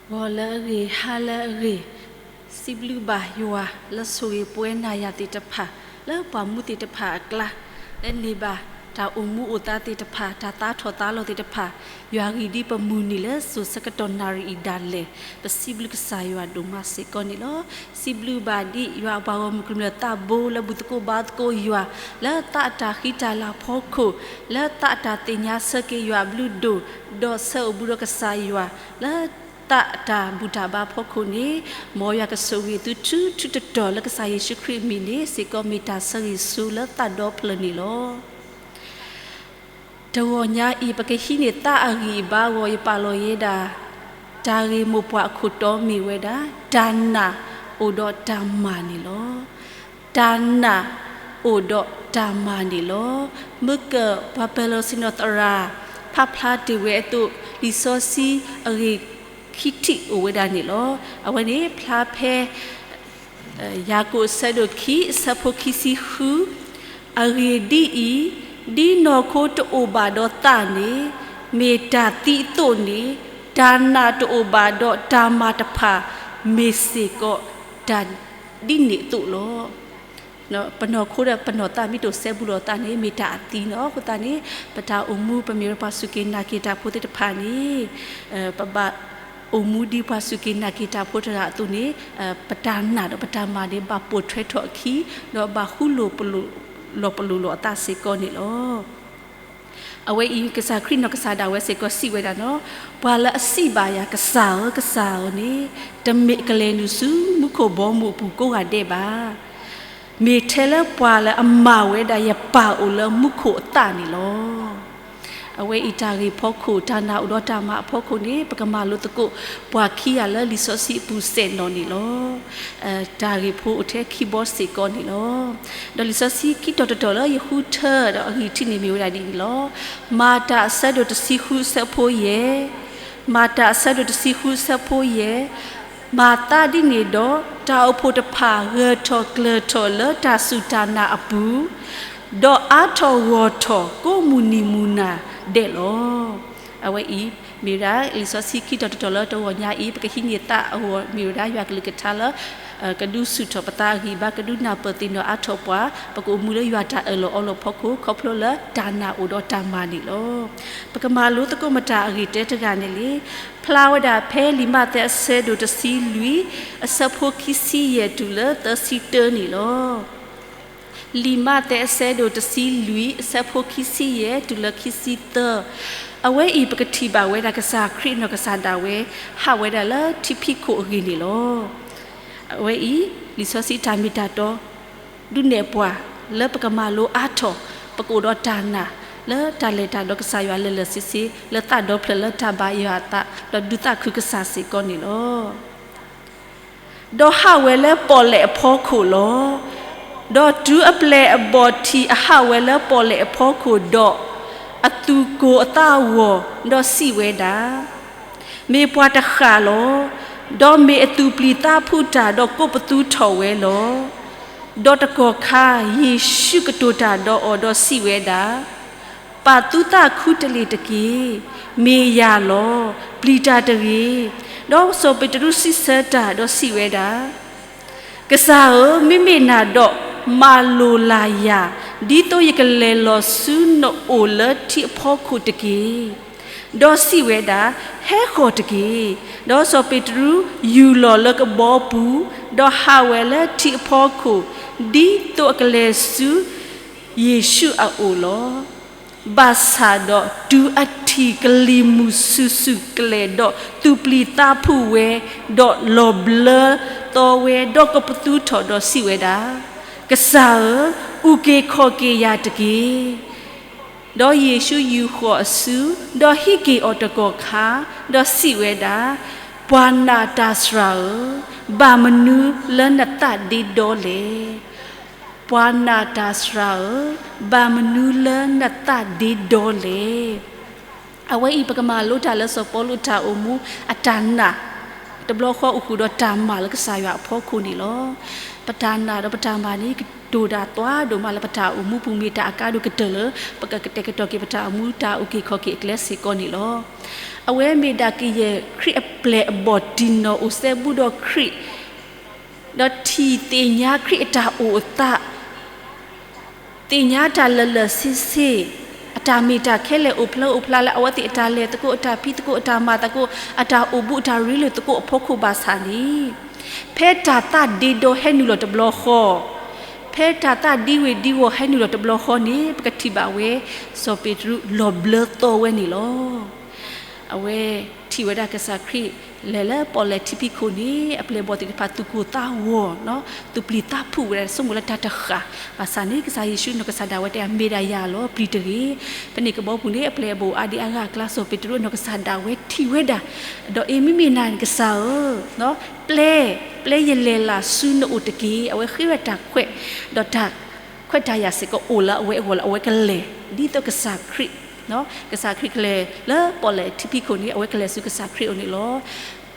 ဂီၤလၢအဂ့ၤ, ဟါလၢအဂ့ၤ, စံးဘျုးဘၣ်ယွၤလၢဆိၣ်ဂ့ၤပဝဲနၤယၤသ့ၣ်တဖၣ်, လၢပှၤမူသ့ၣ်တဖၣ်အကျါ, လၢန့ၢ်ဘၣ်တၢ်အိၣ်မူအိၣ်သးသ့ၣ်တဖၣ်, တၢ်သးထီၣ်သးလီၤသ့ၣ်တဖၣ်, ယွၤဂ့ၤဒ်ပမုၢ်နံၤလၢစိၤဆၢကတီၢ်နၣ်ရံၣ်အံၤဒၣ်လဲာ်, ပစံးဘျုးကစၢ်ယွၤဒိၣ်မးစ့ၢ်ကီးန့ၣ်လီၤ. စံးဘျုးဘၣ်ဒ်ယွၤအပှၤဂီၢ်မုၢ်ကမျၢၢ်သးဘိလၢဘူၣ်သကိးဘါသကိးယွၤ, လၢသးအတၢ်ဃံတၢ်လၤဖီခိၣ်, လၢသးအတၢ်သ့ၣ်ညါဆၢက့ၤယွၤအဘျုးဒိၣ်, ဒီးဆၢအိၣ်ဘူးဒီးကစၢ်ယွၤ, လၢသးအတၢ်ဘူၣ်တၢ်ဘါဖီခိၣ်န့ၣ်, မ်ယွၤကဆိၣ်ဂ့ၤသုထူထူတီတီလၢကစၢ်ယ့ၣ်ၡူးခရံာ်အမံၤန့ၣ်စ့ၢ်ကီး မ့ၢ်တၢ်ဆၢဂ့ၤဆူလၢသးဒီဖျၢၣ်န့ၣ်လီၤ. တဂီၤညါအံၤ ပကဟံးန့ၢ်သးအဂံၢ်အဘါအဂီၢ် ယပာ်လီၤယဲဒၣ်, တၢ်ဂ့ၢ်မိၢ်ပှၢ်အခိၣ်တီမ့ၢ်ဝဲဒၣ်, တၢ်နာ်အိၣ်ဒီးတၢ်မၤန့ၣ်လီၤ. တၢ်နာ်အိၣ်ဒီးတၢ်မၤန့ၣ်လီၤ. မုၢ်ကၢၢ်ပှၤပၢၤလီၢ်ဆ့ၣ်နီၤသရၣ် ဖးဖျါတ့ၢ်ဝဲအသိး, လံာ်စီဆှံအဂ့ၢ်ခံထံၣ်အိၣ်ဝဲဒၣ်န့ၣ်လီၤ. အဝဲန့ၣ်ဖျါဖဲ ယၤကိာ်အဆၢဒိၣ်ခံ အဆၢဖိခံဆံဃု, အဂ့ၢ်ဒ်အံၤ, ဒ်နီၢ်ခိတအိၣ်ဘၣ်ဒီးသးန့ၣ် မ့ၢ်တၢ်သံအသိးန့ၣ်, တၢ်နာ်တအိၣ်ဘၣ်ဒီးတၢ်မၤတဖၣ် မ့ၢ်စ့ၢ်ကီးတၢ်ဒ်န့ၣ်အသိးလီၤ. ပနီၢ်ခိဒီးပနီၢ်သးမ့ၢ်တအိၣ်စဲဘူးလိာ်သးန့ၣ် မ့ၢ်တၢ်အသံလီၤ. အဃိသတးန့ၣ် ပတၢ်အိၣ်မူ ပမ့ၢ်ဝဲပှၤစူၢ်က့ၤနာ်က့ၤတၢ်ဖိသ့ၣ်တဖၣ်န့ၣ် ပဘၣ်အိၣ်မူဒ်ပှၤစူၢ်က့ၤနာ်က့ၤတၢ်ဖိတဂၤအသိးန့ၣ်, ပတၢ်နာ်ဒီးပတၢ်မၤန့ၣ် ဘၣ်ပိာ်ထွဲထီၣ်အခံ, ဒီးဘၣ်ဃူလိာ်ပလိာ်လီၤပလိာ်လိာ်အသးစ့ၢ်ကီးန့ၣ်လီၤ. အဝဲအံၤ ကစၢ်ခရံာ်နီၢ်ကစၢ်ဒၣ်ဝဲစ့ၢ်ကီးစံးဝဲဒၣ်လီၤ. ပှၤလၢအစံးဘၣ်ယၤ ကစၢ်ဧၢ, ကစၢ်ဧၢန့ၣ်, တမ့ၢ်ကလဲၤနုာ်ဆူမူခိၣ်ဘီမုၢ်အပူၤကိးဂၤဒဲးဘၣ်. မ့ၢ်ထဲလၢပှၤလၢအမၤဝဲဒၣ်ယပၢ်အိၣ်လၢမူခိၣ်အသးန့ၣ်လီၤ. အဝဲအံၤတၢ်ဂ့ၢ်ဖီခိၣ်, တၢ်နာ်အိၣ်ဒီးတၢ်မၤအဖီခိၣ်န့ၣ် ပကမၤလိသကိး ပှၤခံဂၤလၢလံာ်စီဆှံအပူၤစဲးနီၣ်န့ၣ်လီၤ. တၢ်ဂ့ၢ်ဖိအိၣ်ထဲခံဘီစ့ၢ်ကီးန့ၣ်လီၤ. ဒီးလံာ်စီဆှံခံတီၤတတီၤလၢယဃုထၢဒီးအဂံၢ်ထံးန့ၣ်မ့ၢ်ဝဲဒၣ်ဒ်အံၤန့ၣ်လီၤ. မၤတၢ်အဆၢဒိၣ်တဆံဃုအဆၢဖိယဲၢ်, မၤတၢ်အဆၢဒိၣ်တဆံဃုအဆၢဖိယဲၢ်, မၤသးဒ်န့ၣ်ဒီး တၢ်အိၣ်ဖှိၣ်တဖၣ်ဂၢၢ်ထီၣ်ကျၢၤထီၣ်လၢတၢ်စူၢ်တၢ်နာ်အပူၤ, ဒီးအါထီၣ်ဂီၢ်ထီၣ်ကိးမုၢ်နံၤမုၢ်နၤဒဲးလီၤ. အဝဲအံၤ မ့ၢ်ဝဲဒၣ်လံာ်စီဆှံခံတီၤတတီၤလၢတဂီၤညါအံၤ ပကဟံးန့ၢ်သးအဂီၢ် မ့ၢ်ဝဲဒၣ်ယွၤကလုၢ်ကထါလၢ ကဒုးဆူၣ်ထီၣ်ပသးအဂံၢ်ဘါ ကဒုးနၢ်ပၢၢ်သ့ၣ်နီၣ်အါထီၣ်ပှၤ ပကအိၣ်မူလၢယွၤတၢ်အၢၣ်လီၤအီလီၤဖီခိၣ် ခီဖျိလၢတၢ်နာ်အိၣ်ဒီးတၢ်မၤန့ၣ်လီၤ. ပကမၤလိသကိးမတၤအဂ့ၢ်တဲတဂၤန့ၣ်လံ. ဖျါဝဲဒၣ်ဖဲလံာ်မးသဲအဆၢဒိၣ်တဆံလွံၢ် အဆၢဖိခံဆံယဲၢ်တုၤလၢသၢဆံတၢန့ၣ်လီၤ. လံာ်မးသဲအဆၢဒိၣ်တဆံလွံၢ် အဆၢဖိခံဆံယဲၢ်တုၤလၢခံဆံသၢ, အဝဲအံၤပကထံၣ်ဘၣ်ဝဲဒၣ်ကစၢ်ခရံာ်နီၢ်ကစၢ်ဒၣ်ဝဲ ဟးဝဲဒၣ်လၢထံဖံးခိၣ်အဂ့ၢ်န့ၣ်လီၤ. အဝဲအံၤ လံာ်စီဆှံတၢ်မ့ၢ်တၢ်တီ ဒုးနဲၣ်ပှၤ လၢပကမၤလိအါထီၣ် ပကအိၣ်ဒီးတၢ်နာ် လၢတၢ်လဲၤတၢ်ဒီးကစၢ်ယွၤလၢာ်လၢာ်ဆ့ဆ့ လၢသးဒီဖျၢၣ်လၢတၢ်ဘၣ်ယွၤအသး ဒီးဒုးသးခုကစၢ်စ့ၢ်ကီးန့ၣ်လီၤ. ဒီးဟးဝဲလၢပီၣ်လဲၣ်အဖီခိၣ်လီၤ. ဒီးတုၤအပျဲၢ်အဘီၣ်ထံးအဟးဝဲလၢပီၣ်လဲၣ်အဖီခိၣ်ဒီး, အသူၣ်ကိၢ်အသးဂီၤ, ဒီးစံးဝဲဒၣ်, မ့ၢ်ပှၤတဃၣ်လီၤ. ဒီးမ့ၢ်အသူၣ်ပျံၤသးဖုးတၢ်ဒီးကိးပသူထီၣ်ဝဲလီၤ. ဒီးတကီၢ်ခါ ယ့ၣ်ၡူးကတိၤတၢ်ဒီးအီၤဒီးစံးဝဲဒၣ်, ပာ်သုသးခုတလ့ၢ်တက့ၢ်. မ့ၢ်ယၤလီၤ. ပျံၤတၢ်တဂ့ၤ. ဒီးစီၤပ့းတရူးစံးဆၢတၢ်ဒီးစံးဝဲဒၣ်, ကစၢ်ဧၢ, မ့မ့ၢ်နၤဒီး မၤလိာ်လၢ်ယၤ, ဒ်သိးယကလဲၤလီၤဆူနအိၣ်လၢထံအဖီခိၣ်တက့ၢ်. ဒီးစံးဝဲဒၣ်, ဟဲဃီၤတက့ၢ်. ဒီးစီၤပ့းတရူးယူၢ်လီၤလၢကဘီပူၤ, ဒီးဟးဝဲလၢထံအဖီခိၣ်, ဒ်သိးအကလဲၤဆူယ့ၣ်ၡူးအအိၣ်လီၤ. ဘၣ်ဆၣ်ဒီးတုၤအထံၣ်ကလံၤမုၢ်ဆူၣ်ဆူၣ်ကလဲာ်ဒီး သူၣ်ပျံၤသးဖုးဝဲ, ဒီးလီၤဘျၢသီဝဲ, ဒီးကိးပသူထီၣ်ဒီးစံးဝဲဒၣ်, ကစၢ်ဧၢ, အုၣ်က့ၤခီၣ်က့ၤယၤတက့ၢ်. ဒီးယ့ၣ်ၡူးယူၢ်ဃီၤအစု, ဒီးဟံးက့ၤအီၤတကီၢ်ခါ, ဒီးစံးဝဲဒၣ်, ပှၤနာ်တၢ်စှၤဧၢ, ဘၣ်မနုၤလၢနသးဒ့ဒီလဲၣ်. ပှၤနာ်တၢ်စှၤဧၢ, ဘၣ်မနုၤလၢနသးဒ့ဒီလဲၣ်. အဝဲအံၤပကမၤလိတၢ်လၢစီၤပီလူးတၢ်အိၣ်မူအတၢ်နာ်, တဘျီဃီအိၣ်ဃုာ်ဒီးတၢ်မၤလၢကစၢ်ယွၤအဖီခိၣ်န့ၣ်လီၤ. ပတၢ်နာ်ဒီးပတၢ်မၤန့ၣ် ကတိၤတၢ်သွါဒိၣ်မးလၢပတၢ်အိၣ်မူပူၤ မ့ၢ်တၢ်အကါဒိၣ်ကတၢၢ်လၢ ပကကတဲာ်ကတီၤက့ၤပတၢ်အိၣ်မူတၢ်အုၣ်က့ၤခီၣ်က့ၤအကျဲစ့ၢ်ကီးန့ၣ်လီၤ. အဝဲမ့ၢ်ဒၣ်ကယဲၢ်ခရံာ်အပျဲၢ်အဘီၣ်တံၢ်နီၢ် အိၣ်စဲဘူးဒီးခရံာ်, ဒီးထံၣ်သ့ၣ်ညါခရံာ်အတၢ်အိၣ်အသး, သ့ၣ်ညါတၢ်လၢာ်လၢာ်ဆ့ဆ့, အတၢ်မ့ၢ်တၢ်ခဲလၢာ်အိၣ်ဖျါအိၣ်ဖျါလၢအဝဲသ့ၣ်အတၢ်လဲၤသကိး အတၢ်ဖံးသကိး အတၢ်မၤသကိး အတၢ်အိၣ်ဘူးအတၢ်ရ့လိာ်သကိးအဖီခိၣ်ဘၣ်ဆၣ်န့ၣ်, ဖဲတၢ်သးဒ့ဒီဟဲနုာ်လီၤတဘျီဃီ, ဖဲတၢ်သးဒ့ဝ့ၤဒ့ဝီၤဟဲနုာ်လီၤတဘျီဃီန့ၣ် ပကထံၣ်ဘၣ်ဝဲ စီၤပ့းတရူးလီၤဘျၢသီဝဲန့ၣ်လီၤ. အဝဲထံၣ်ဝဲဒၣ်ကစၢ်ခရံာ်လဲၤလၢပီၣ်လဲၣ်ထံဖံးခိၣ်န့ၣ် အပျဲၢ်အဘီၣ်သ့ၣ်တဖၣ်သူၣ်ကိၢ်သးဂီၤ, သူၣ်ပျံၤသးဖုးဝဲဒၣ် ဆိကမိၣ်လၢတၢ်တဃၣ်, ဘၣ်ဆၣ်န့ၣ် ကစၢ်ယ့ၣ်ၡူးနီၢ်ကစၢ်ဒၣ်ဝဲတဲ မ့ၢ်ဒၣ်ယၤလီၤ ပျံၤတဂ့ၤ. ဖဲန့ၣ်ကဘီပူၤန့ၣ် အပျဲၢ်အဘီၣ်အါဒံအါဂၤအကျါ စီၤပ့းတရူးနီၢ်ကစၢ်ဒၣ်ဝဲထံၣ်ဝဲဒၣ်, ဒီးအ့ မ့မ့ၢ်နၤန့ၣ်ကစၢ်ဧၢ, ပျဲ, ပျဲယလဲၤလၢ်ဆူနအိၣ်တက့ၢ်. အဝဲဃ့ဝဲတၢ်ခွဲး, ဒီးတၢ်ခွဲးတၢ်ယာ်စ့ၢ်ကီးအိၣ်လၢအဝဲအဂီၢ်လၢအဝဲကလဲၤ, ဒ်သိးကစၢ်ခရံာ် ကစၢ်ခရံာ်ကလဲၤလၢပီၣ်လဲၣ်ထံဖံးခိၣ်န့ၣ် အဝဲကလဲၤဆူကစၢ်ခရံာ်အအိၣ်န့ၣ်လီၤ.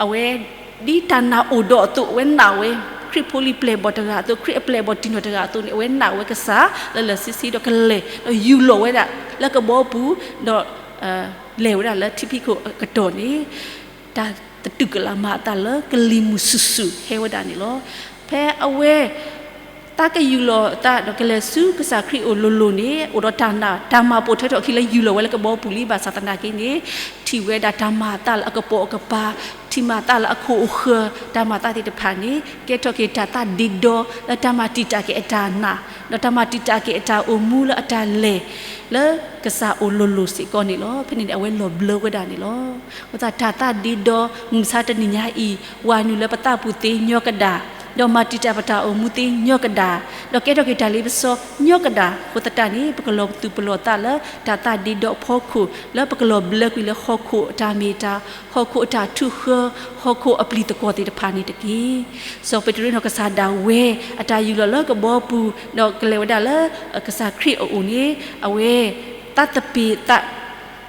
အဝဲဒ်တၢ်နာ်အိၣ်ဒီးအသိး အဝဲနာ်ဝဲ ခရံာ်ဖိလံၤပျဲၢ်ဘီၣ်တဂၤအသိး ခရံာ်အပျဲၢ်ဘီၣ်တံၢ်နီၢ်တဂၤအသိးန့ၣ် အဝဲနာ်ဝဲကစၢ်လၢာ်လၢာ်ဆ့ဆ့ဒီးကလဲၤ ဒီးယူၢ်လီၤဝဲဒၣ်လၢကဘီပူၤ, ဒီး လဲၤဝဲဒၣ်လၢထံဖံးခိၣ်အကတီၢ်န့ၣ် တၢ်တတုာ်ကလးမၤအသးလၢကလံၤမုၢ်ဆူၣ်ဆူၣ်ဟဲဝဲဒၣ်န့ၣ်လီၤ. ဖဲအဝဲ သးကယူၢ်လီၤအသးဒီးကလဲၤဆူကစၢ်ခရံာ်အအိၣ်လိၤလိၤန့ၣ် အိၣ်ဒီးတၢ်နာ်, တၢ်မၤပိာ်ထွဲထီၣ်အခံလၢယူၢ်လီၤဝဲလၢကဘီပူၤလံ. ဘၣ်ဆၣ်သနာ်က့န့ၣ် ထံၣ်ဝဲဒၣ်တၢ်မၤအသးလၢအကပိာ်အကပၤ, ထံၣ်မၤအသးလၢအခိၣ်အဃၢၤ, တၢ်မၤအသးသ့ၣ်တဖၣ်န့ၣ် ကဲထီၣ်က့ၤတၢ်သးဒ့ဒီ လၢတၢ်မၤတံာ်တာ်က့ၤအတၢ်နာ်, ဒီးတၢ်မၤတံာ်တာ်က့ၤအတၢ်အိၣ်မူလၢအတၢ်လဲၤ လၢကစၢ်အအိၣ်လိၤလိၤစ့ၢ်ကီးန့ၣ်လီၤ. ဖဲန့ၣ်န့ၣ် အဝဲလီၤဘျၢဝဲဒၣ်န့ၣ်လီၤ. အဃိသတး တၢ်သးဒ့ဒီ မုၢ်မဆါတနံၤညါအံၤ ဝၤနုာ်လၢပသးပူၤသ့ညီကဒၣ်, ဒီးမၤတံာ်တာ်ပတၢ်အိၣ်မူသ့ညီကဒၣ်, ဒီးကဲထီၣ်က့ၤတၢ်လ့ပစီညီကဒၣ်အဃိသတးန့ၣ် ပကလီၤသူၣ်ပလီၤသးလၢတၢ်သးဒ့ဒီအဖီခိၣ် လၢပကလီၤဘျၢကွံာ်လၢဟီၣ်ခိၣ်အတၢ်မ့ၢ်တၢ်, ဟီၣ်ခိၣ်အတၢ်ထုးဃၢ, ဟီၣ်ခိၣ်အပျံၤသကွီၤသ့ၣ်တဖၣ်န့ၣ်တက့ၢ်. စီၤပ့းတရူးနီၢ်ကစၢ်ဒၣ်ဝဲ အတၢ်ယူၢ်လီၤလၢကဘီပူၤ ဒီးကလဲၤဝဲဒၣ်လၢ ကစၢ်ခရံာ်အအိၣ်န့ၣ် အဝဲ သးသပ့ၤသး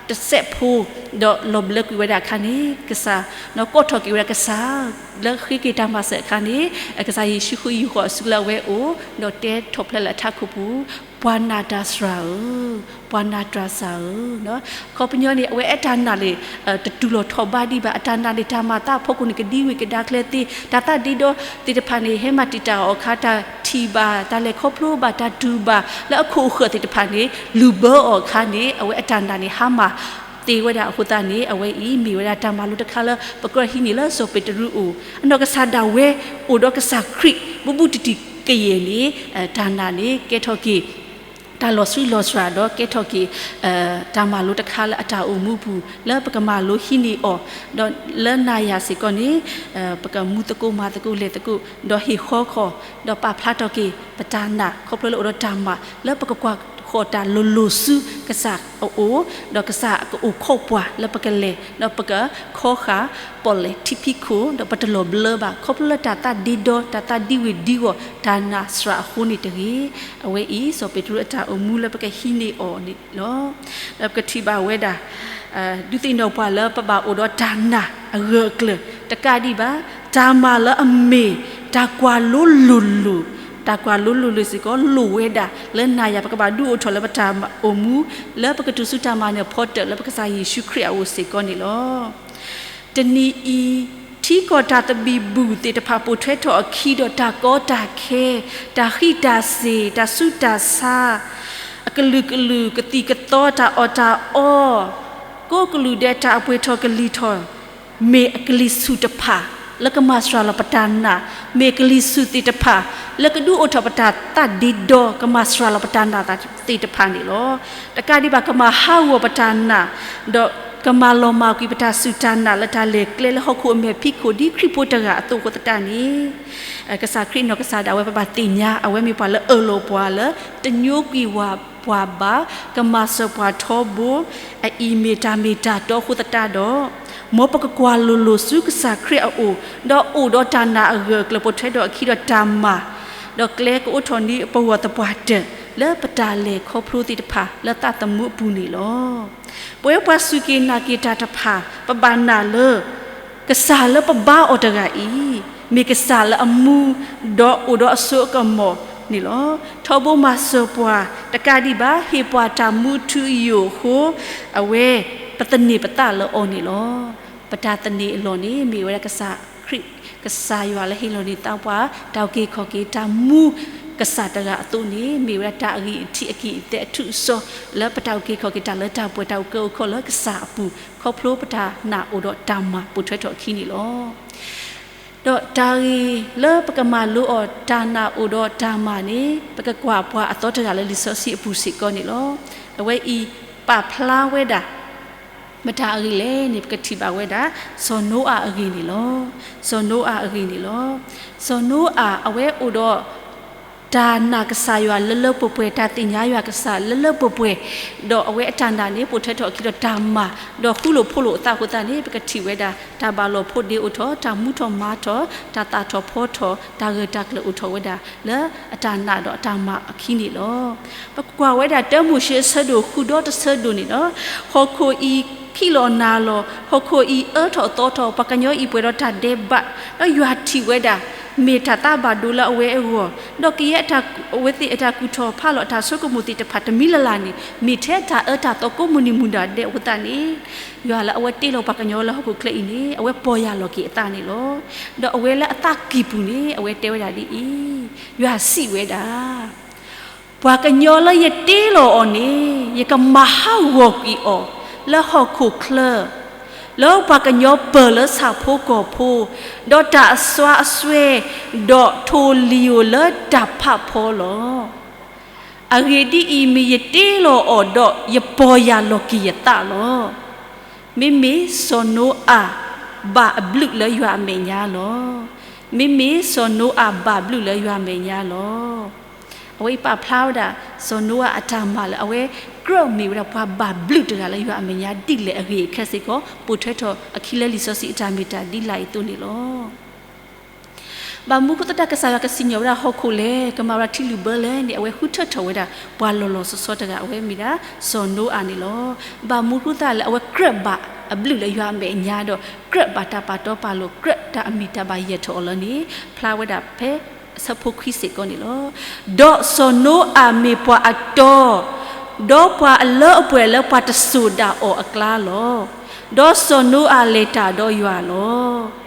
တစဲးဖိ ဒီးလီၤဘျၢကွံာ်ဝဲဒၣ်အခါန့ၣ် ကစၢ် နီၢ်ကိးထီၣ်က့ၤဝဲဒၣ်ကစၢ် လၢဃ့က့ၤတၢ်မၤစၢၤအခါန့ၣ် ကစၢ်ယ့ၣ်ၡူးဃုယုၢ်ဃီၤအစုလၢအဝဲအိၣ် ဒီးတဲထီၣ်ဖျဲးလၢအထးခိၣ်ပူၤ, ပှၤနာ်တၢ်စှၤဧၢ, ပှၤနာ်တၢ်စှၤဧၢ. အခီပညီန့ၣ် အဝဲအဲၣ်တၢ်နာ်န့ၣ် တတူၢ်လီၤထီၣ်ဘးဒံးဘၣ်. အတၢ်နာ်န့ၣ် တၢ်မၤသးအဖီခိၣ်န့ၣ် ကဒံဝံၤကဒါချၢသ့, တၢ်သးဒ့ဒီသ့ၣ်တဖၣ်န့ၣ် ဟဲမၤတံာ်တာ်အီၤအခါ တၢ်ထံၣ်ဘၣ်, တၢ်လဲၤခီဖျိဘၣ်, တၢ်တူၢ်ဘၣ် လၢအခိၣ်အဃၢၤသ့ၣ်တဖၣ်န့ၣ် လုၢ်ဘၢအီၤအခါန့ၣ် အဝဲအတၢ်နာ်န့ၣ် ဟါမၢ်သ့ဝဲဒၣ်အဃိသတးန့ၣ် အဝဲအံၤမ့ၢ်ဝဲဒၣ်တၢ်မၤလိတခါလၢ ပကြၢးဟံးန့ၢ်လၢစီၤပ့းတရူးအအိၣ်, အနီၢ်ကစၢ်ဒၣ်ဝဲ အိၣ်ဒီးကစၢ်ခရံာ် ဘူးဘူးတံၢ်တံၢ်ကယဲၢ်န့ၣ် တၢ်နာ်န့ၣ် ကဲထီၣ်က့ၤ တၢ်လီၤဆှံလီၤစှၤဒီးကဲထီၣ်က့ၤ တၢ်မၤလိတခါလၢအတၢ်အိၣ်မူပူၤ လၢပကမၤလိဟံးန့ၢ်အီၤ, ဒီးလၢနၤယၤစ့ၢ်ကီးန့ၣ် ပကမူသကိးမၤသကိးလဲၤသကိး ဒီးဟ့ၣ်ဃီခီၣ် ဒီးပာ်ဖျါထီၣ်က့ၤပတၢ်နာ် ခီဖျိလၢအိၣ်ဒီးတၢ်မၤ လၢပကကွၢ်ဃီၤတၢ်လိၤလိၤဆူကစၢ်အအိၣ်, ဒီးကစၢ်ကအိၣ်ခိးပှၤလၢပကလဲၤ ဒီးပကခီဃာ်ပီၣ်လဲၣ်ထံဖံးခိၣ် ဒီးပတလီၤဘျၢဘၣ် ခီဖျိလၢတၢ်သးဒ့ဒီ တၢ်သးဒ့ဝ့ၤဒ့ဂီၢ် တၢ်နာ်စှၤအဃိန့ၣ်တဂ့ၤ. အဝဲအံၤ စီၤပ့းတရူးအတၢ်အိၣ်မူလၢပကဟံးန့ၢ်အီၤန့ၣ်လီၤ. ဒီးပကထံၣ်ဘၣ်ဝဲဒၣ် ဒုးသ့ၣ်နီၣ်ပှၤလၢပဘၣ်အိၣ်ဒီးတၢ်နာ်အဂၢၢ်အကျၢၤ တကးဒံးဘၣ် တၢ်မၤလၢအမ့ၢ်တၢ်ကွၢ်လိလိၤလိၤ, တၢ်ကွၢ်လိလိၤလိၤစ့ၢ်ကီး လိၣ်ဝဲဒၣ်လၢနၤယၤ ပကဘၣ်ဒုးအိၣ်ထီၣ်လၢပတၢ်အိၣ်မူ လၢပကတုၤဆူတၢ်မၤနၢၤဖီတၢၣ်လၢပကစၢ်ယ့ၣ်ၡူးခရံာ်အအိၣ်စ့ၢ်ကီးန့ၣ်လီၤ. တနံၤအံၤ ထံကီၢ်တၢ်သဘံၣ်ဘုၣ်သ့ၣ်တဖၣ်ပိာ်ထွဲထီၣ်အခံဒီးတၢ်ကီတၢ်ခဲ, တၢ်ဃံးတၢ်စ့ၤ, တၢ်ဆူးတၢ်ဆါ, အကလုာ်ကလုာ်ကသံၣ်ကသီတၢ်အီၣ်တၢ်အီ, ကိးကလုာ်ဒဲးတၢ်အပှ့ၤထီၣ်ကလံၤထီၣ် မ့ၢ်အကလံၤဆူၣ်တဖၣ် လၢကမၤစှၤလီၤပတၢ်နာ်, မ့ၢ်ကလံၤဆူၣ်သ့ၣ်တဖၣ် လၢကဒုးအိၣ်ထီၣ်ပတၢ်သးဒ့ဒီ ကမၤစှၤလီၤပတၢ်နာ်သ့ၣ်တဖၣ်န့ၣ်လီၤ. တကးဒံးဘၣ် ကမၤဟးဂီၤပတၢ်နာ်, ဒီးကမၤလီၤမၢ်ကွံာ်ပတၢ်စူၢ်တၢ်နာ်လၢတၢ်လဲၤကျဲလၢဟီၣ်ခိၣ်အမဲာ်ဖံးခိၣ်ဒ်ခရံာ်ဖိတဂၤအသိးအဃိသတးန့ၣ် ကစၢ်ခရံာ်နီၢ်ကစၢ်ဒၣ်ဝဲပဘၣ်သ့ၣ်ညါ အဝဲမ့ၢ်ပှၤလၢအၢၣ်လီၤပှၤလၢ တညိကွံာ်ဝဲပှၤဘၣ် ကမၤစၢၤပှၤထီဘိ အအံၤမ့ၢ်တၢ်မ့ၢ်တၢ်တီအဃိသတးဒီး မ်ပကကွၢ်လိၤလိၤဆူကစၢ်ခရံာ်အအိၣ် ဒီးအိၣ်ဒီးတၢ်နာ်အဂၢၢ်အကျၢၤပိာ်ထွဲဒီးအခံဒီးတၢ်မၤ ဒီးကျဲကအိးထီၣ်န့ၢ်ပဂီၢ်သပှၢ်တၢၢ် လၢပတၢ်လဲၤခီဖျိသ့ၣ်တဖၣ်လၢသးသမူအပူၤန့ၣ်လီၤ. ပဝဲပှၤစူၢ်က့ၤနာ်က့ၤတၢ်တဖၣ် ပဘၣ်နာ်လၢ ကစၢ်လၢပဘါအီၤတဂၤအံၤ မ့ၢ်ကစၢ်လၢအမူ ဒီးအိၣ်ဒီးအစိအကမီၤန့ၣ်လီၤ. ထီဘိမၤစၢၤပှၤတကးဒံးဘၣ် ဟ့ၣ်ပှၤတၢ်မူထူယိာ်အဃိ အဝဲ ပသန့ၤပသးလၢအီၤန့ၣ်လီၤ. ပတၢ်သန့ၤအလီၢ်န့ၣ် မ့ၢ်ဝဲဒၣ်ကစၢ်ခရံာ်, ကစၢ်ယွၤလၢဟ့ၣ်လီၤန့ၢ်သးပှၤ တၢ်အုၣ်က့ၤခီၣ်က့ၤ တၢ်မူကစၢ်တဂၤအသိးန့ၣ် မ့ၢ်ဝဲဒၣ်တၢ်အဂံၢ်အထံးအကံၢ်အသဲအထူးအစီၤ လၢပတၢ်အုၣ်က့ၤခီၣ်က့ၤတၢ်လၢတၢ်ပှဲၤ တၢ်အုၣ်ကၢအုၣ်ခီၣ်လၢကစၢ်အပူၤ ခီဖျိပတၢ်နာ်အိၣ်ဒီးတၢ်မၤပိာ်ထွဲထီၣ်အခံန့ၣ်လီၤ. ဒီးတၢ်ဂ့ၢ်လၢပကမၤလိအီၤ တၢ်နာ်အိၣ်ဒီးတၢ်မၤန့ၣ် ပကကွၢ်ပှၤအသီတဂၤလၢလံာ်စီဆှံအပူၤစ့ၢ်ကီးန့ၣ်လီၤ. အဝဲအံၤပာ်ဖျါဝဲဒၣ် မတၤအဂ့ၢ်လဲၣ်န့ၣ် ပကထံၣ်ဘၣ်ဝဲဒၣ် စီၤနိအၤအဂ့ၢ်န့ၣ်လီၤ. စီၤနိအၤအဂ့ၢ်န့ၣ်လီၤ. စီၤနိအၤအဝဲအိၣ်ဒီး တၢ်နာ်ကစၢ်ယွၤလၢလၢပှဲၤပှဲၤ, တၢ်သ့ၣ်ညါယွၤကစၢ်လၢလၢပှဲၤပှဲၤ, ဒီးအဝဲအတၢ်နာ်န့ၣ် ပိာ်ထွဲထီၣ်အခံဒီးတၢ်မၤ, ဒီးဃူလိာ်ဖိးလိာ်အသးအဃိသတးန့ၣ် ပကထံၣ်ဝဲဒၣ် တၢ်ဘၣ်လီၤဖိးဒ့အိၣ်ထီၣ်, တၢ်မူထီၣ်မၤထီၣ်, တၢ်သၣ်ထီၣ်ဖီထီၣ်, တၢ်ဂၢၢ်တၢ်ကျၢၤအိၣ်ထီၣ်ဝဲဒၣ် လၢအတၢ်နာ်ဒီးအတၢ်မၤအခံန့ၣ်လီၤ. ပကွၢ်ဝဲဒၣ်တၢမိၤၡ့အဆၢဒိၣ်ဃုဒီတဆၢဒိၣ်န့ၣ်လီၤ. ဟီၣ်ခိၣ်အံၤခံးလီၤနၤလီၤ, ဟီၣ်ခိၣ်အံၤအၢထီၣ်သီထီၣ်, ပှၤကညီအံၤပှဲၤဒီးတၢ်ဒဲးဘး, ဒီးယွၤထံၣ်ဝဲဒၣ် မ့ၢ်တၢ်သးဘၣ်ဒိလၢအဝဲအဂီၢ်, ဒီးကယဲၢ်အဝဲသ့ၣ်အတၢ်ကူၣ်ထီၣ်ဖးလီၤအတၢ်ဆိကမိၣ်သ့ၣ်တဖၣ်တမံၤလၢ်လၢ်န့ၣ် မ့ၢ်ထဲအတၢ်အၢတၢ်သီကိးမုၢ်နံၤမုၢ်နၤဒဲးအဃိသတးန့ၣ် ယွၤလၢအဝဲတ့လီၤပှၤကညီလၢဟီၣ်ခိၣ်ချၢအံၤန့ၣ် အဝဲပီၢ်ယၢ်လီၤက့ၤအသးန့ၣ်လီၤ. ဒီးအဝဲလၢအသးကံၢ်ပူၤန့ၣ် အဝဲတဲဝဲဒၣ်ဒ်အံၤ, ယွၤစံးဝဲဒၣ် ပှၤကညီလၢယတ့လီၤအီၤန့ၣ် ယကမၤဟးဂီၤကွံာ်အီၤ လၢဟီၣ်ခိၣ်ချၢ, လၢပှၤကညီပၢၢ်လၢဆၣ်ဖိကီၢ်ဖိ, ဒီးတၢ်အစွါအစွဲ, ဒီးထိၣ်လံာ်ဧိၤလၢတၢ်ဖးဖီလီၤ. အဂ့ၢ်ဒ်အံၤ, မ့ၢ်ယတ့လီၤအီၤဒီး ယပီၢ်ယၢ်လီၤက့ၤယသးလီၤ. မ့မ့ၢ်စီၤနိအၤဘၣ်အဘျုးလၢယွၤအမဲာ်ညါလီၤ. မ့မ့ၢ်စီၤနိအၤဘၣ်ဘျုးလၢယွၤအမဲာ်ညါလီၤ. အဝဲအံၤပာ်ဖျါဝဲဒၣ် စီၤနိအၤအတၢ်မၤလၢအဝဲ ကြၢးမ့ၢ်ဝဲဒၣ်ပှၤဘၣ်ဘျုးတဂၤလၢယွၤအမဲာ်ညါဒ်လဲၣ်အဂ့ၢ်အခဲစ့ၢ်ကီး ပိာ်ထွဲထီၣ်အခံလၢလံာ်စီဆှံအတၢ်မ့ၢ်တၢ်ဒ်လာ်အံၤအသိးန့ၣ်လီၤ. ဘၣ်မနုၤအဃိသတးကစၢ်ယွၤကစံၣ်ညီၣ်ဝဲဒၣ်ဟီၣ်ခိၣ်လဲၣ်, ကမၤဝဲဒၣ်ထံလုၣ်ဘၢလဲၣ်န့ၣ် အဝဲဃုထၢထီၣ်ဝဲဒၣ် ပှၤလီၤလီၤဆီဆီတဂၤ အဝဲမ့ၢ်ဒၣ် စီၤနိအၤန့ၣ်လီၤ. ဘၣ်မနုၤအဃိသတးလၢအဝဲကြၢးဘၣ်အဘျုးလၢယွၤအမဲာ်ညါဒီး ကြၢးဘၣ်တၢ်ပာ်တီပာ်လိၤ ကြၢးတၢ်အမံၤတၢ်ဘၣ်ယဲၢ်ထီၣ်အီၤလၢန့ၣ် ဖျါဝဲဒၣ်ဖဲအဆၢဖိခွံစ့ၢ်ကီးန့ၣ်လီၤ. ဒီးစီၤနိအၤမ့ၢ်ပှၤအတီ ဒီးပှၤအလၢအပှဲၤလၢ ပှၤတစိၢ်ဒၣ်အီၤအကျါလီၤ. ဒီးစီၤနိအၤလဲၤတၢ်ဒီးယွၤလီၤ.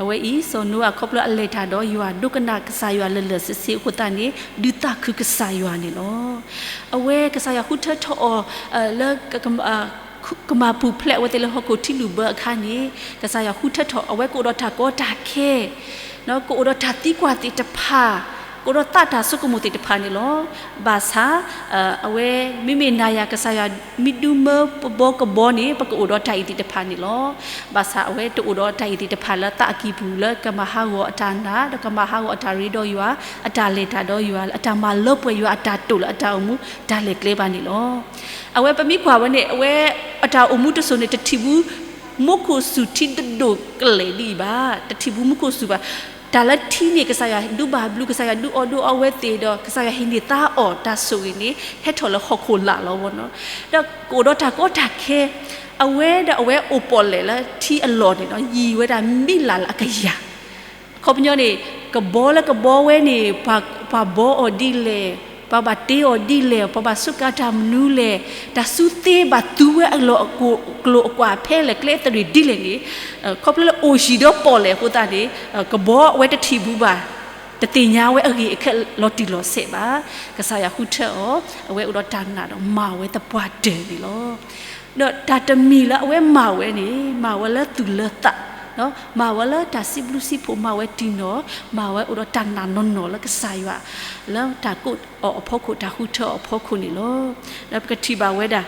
အဝဲအံၤ စီၤနိအၤခီဖျိအလဲၤတၢ်ဒီးယွၤ ဒိကနၣ်ကစၢ်ယွၤလၢာ်လၢာ်ဆ့ဆ့အဃိသတးန့ၣ် ဒုးသးခုကစၢ်ယွၤန့ၣ်လီၤ. အဝဲကစၢ်ယွၤဃုထၢထီၣ်အီၤ လၢ ကမၤပူၤဖျဲးအဝဲသ့ၣ်လၢဟီၣ်ခိၣ်ထံလုၣ်ဘၢအခါန့ၣ် ကစၢ်ယွၤဃုထၢထီၣ် အဝဲကအိၣ်ဒီးတၢ်ကီတၢ်ခဲ ကအိၣ်ဒီးတၢ်သံကွၢ်သ့ၣ်တဖၣ်, ကအိၣ်ဒီးသးတၢ်ဆိကမိၣ်သ့ၣ်တဖၣ်န့ၣ်လီၤ. ဘၣ်ဆၣ် အဝဲမ့မ့ၢ်နၤယၤ ကစၢ်ယွၤမ့ၢ်ဒုးမၢပဘီကဘီန့ၣ် ပကအိၣ်ဒီးတၢ်အံၤသ့ၣ်တဖၣ်န့ၣ်လီၤ. ဘၣ်ဆၣ်အဝဲတအိၣ်ဒီးတၢ်အံၤသ့ၣ်တဖၣ်လၢသးအကံၢ်ပူၤလၢကမၤဟးဂီၤအတၢ်နာ် ဒီးကမၤဟးဂီၤအတၢ်ရ့ဒီးယွၤ, အတၢ်လဲၤတၢ်ဒီးယွၤ, အတၢ်မၤလၢပှဲၤယွၤအတၢ်တိာ်လၢအတၢ်အိၣ်မူတၢ်လဲၤကျဲဘၣ်န့ၣ်လီၤ. အဝဲပမ့ၢ်ကွၢ်ဝဲန့ၣ် အဝဲအတၢ်အိၣ်မူတစိၤန့ၣ် တထံၣ်ဘူး မူခိၣ်စူၤထံဒိၣ်ဒိၣ်ကလဲာ်ဒ်အံၤဘၣ်, တထံၣ်ဘူးမူခိၣ်စူၤဘၣ်. တၢ်လၢထံန့ၣ် ကစၢ်ယွၤဒုးဘၣ်ဘျုး ကစၢ်ယွၤဒုးအီၣ်ဒုးအီဝဲသ့ၣ်ဒီး ကစၢ်ယွၤဟ့ၣ်န့ၢ်သါအီၤတၢ်ဆိၣ်ဂ့ၤန့ၣ် ဟဲထီၣ်လၢဟီၣ်ခိၣ်လာ်လီၤဝဲနီၤ. ဒီးကအိၣ်ဒီးတၢ်ကီတၢ်ခဲ အဝဲဒီးအဝဲအိၣ်ပီၣ်လဲၣ်လၢထံအလီၢ်န့ၣ်နီၤ ယံာ်ဝဲဒၣ်မံးလၢ်လၢအကယၤ အခီပညီန့ၣ် ကဘီလၢကဘီဝဲန့ၣ် ပှၤဘီအီၤဒ်လဲၣ်, ပှၤဘၣ်တ့အီၤဒ်လဲၣ်, ပှၤဘၣ်စူးကါတၢ်မနုၤလဲၣ်, တၢ်စုသ့ဘၣ်သူဝဲအလီၢ်အကျိၤအကွာ်ဖဲလဲၣ်ကျဲသရံၣ်ဒ်လဲၣ်န့ၣ်, ခီဖျိလၢအိၣ်ယံၤဒီးပီၣ်လဲၣ်အဃိသတးန့ၣ် ကဘီအဝဲတထံၣ်ဘူးဘၣ်, တသ့ၣ်ညါဝဲအဂ့ၢ်အခဲလီၤတံၢ်လီၤဆဲးဘၣ်. ကစၢ်ယွၤဃုထၢအီၤ, အဝဲအိၣ်ဒီးတၢ်နာ်ဒီးမၤဝဲသပှၢ်တၢၢ်န့ၣ်လီၤ. ဒီးတၢ်တမံၤလၢအဝဲမၤဝဲန့ၣ် မၤဝဲလၢသူၣ်လၢသး, မၤဝဲလၢတၢ်စံးဘျုးစံးဖှိၣ် မၤဝဲတံၢ်နီၢ်, မၤဝဲအိၣ်ဒီးတၢ်နာ်နီၢ်နီၢ်လၢကစၢ်ယွၤ, လၢတၢ်ကိးအီၤအဖီခိၣ် တၢ်ဃုထၢအီၤအဖီခိၣ်န့ၣ်လီၤ. ဒီးပကထံၣ်ဘၣ်ဝဲဒၣ်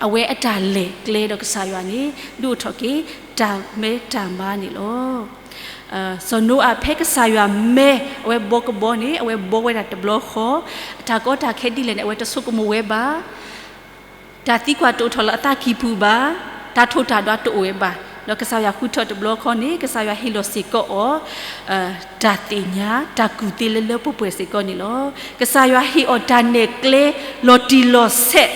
အဝဲအတၢ်လဲၤကျဲဒီးကစၢ်ယွၤန့ၣ် ဒုးအိၣ်ထီၣ်က့ၤ တၢ်မဲတၢ်မါန့ၣ်လီၤ. စီၤနိအၤဖဲကစၢ်ယွၤမဲ အဝဲဘီကဘီန့ၣ် အဝဲဘီဝဲဒၣ်တဘျီဃီ, အတၢ်ကီတၢ်ခဲဒ်လဲၣ်န့ၣ် အဝဲတဆိကမိၣ်ဝဲဘၣ်. တၢ်သံကွၢ်တအိၣ်ထီၣ်လၢအသးကံၢ်ပူၤဘၣ်, တၢ်ထိၣ်တၢ်ဒွးတအိၣ်ဝဲဘၣ်. ဒီးကစၢ်ယွၤဃုထၢတဘျီဃီန့ၣ် ကစၢ်ယွၤဟ့ၣ်လီၤစ့ၢ်ကီးအီၤ တၢ်သ့ၣ်ညါ တၢ်ကူၣ်သ့လၢလၢပှဲၤပှဲၤစ့ၢ်ကီးန့ၣ်လီၤ. ကစၢ်ယွၤဟ့ၣ်အီၤတၢ်နဲၣ်ကျဲလီၤတံၢ်လီၤဆဲး